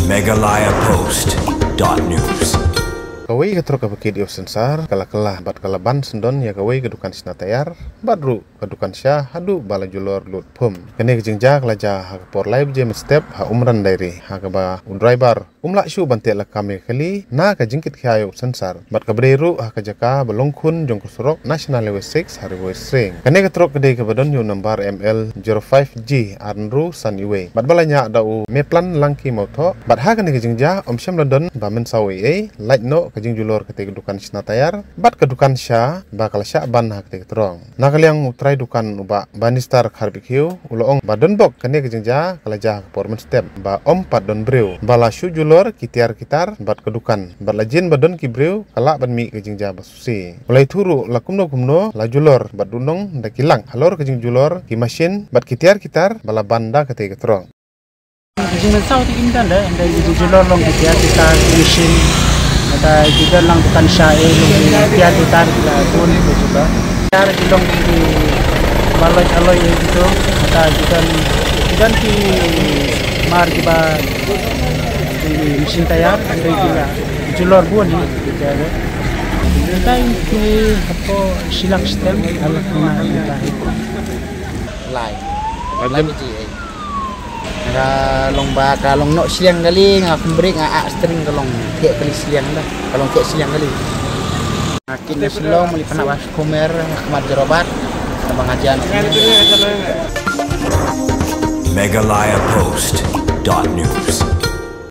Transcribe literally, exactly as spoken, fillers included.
Meghalaya Post dot news. Kawei ka trok kaba kit ïa u sensar ka la kylla bad ka la ban syndon ïa kawei ka dukan shna tayar bad ruh ka dukan sha haduh ba la julor lut phum. Kane ka jingjia ka la jia ha ka por lai baje mynstep ha Umran Dairy, ha kaba u driver um lah shuh ban teh lakam ïa ka kali na ka jingkit khia ïa u sensar bad kaba dei ruh ha ka jaka ba long khun jong ka surok National Highway six ha Ri Bhoi Sring. Kane ka trok ka dei kaba don ïa u nambar M L zero five G ar hynriew san uwei bad ba la ñiah da u Meplan Langki Mawthoh bad ha kane ka jingjia ym shym la don ba mynsaw ei ei, lait noh ka jingjulor katei ka dukan shna tayar bad ka dukan sha ba ka la shah ban ha katei ka trok. Na ka liang u trai dukan u Bah Banistar Kharbikiew u la ong ba don bok kane ka jingjia ka la jia ha ka por mynstep ba ym pat don briew, ba la shu julor ki tiar ki tar bad ka dukan bad la jin ba don ki briew ka lah ban mih ka jingjia ba sngewsih. U la ïathuh ruh la kumno kumno la julor bad duhnong da ki lak halor ka jingjulor ki mashin bad ki tiar ki tar ba la ban da katei ka trok. Ka jingmynsaw te kim don de, hynrei ki jingjulor long ki tiar ki tar ki mashin. Kata ki don lang dukan sha ei long ki tiar ki tar ki la bun ki julor. Tiar ki long ki ba loi aloi ei kito. Kata ki don, ki don ki mar kiba ki mashin tayar, hynrei ki la julor bun hi ki tiar. Kata ki hapoh shi lak shitem, alak na kata. Lai. Lai baje ei. Ka long ba ka long noh shiliang kali, nga pynbreak, nga ah steering, ka long keh kali shiliang da. Ka long keh shiliang kali. Nga kit na Shillong, mali pynap ha Shikomer, ha khmat Jorabat, kaba nga jan. Meghalaya Post dot news.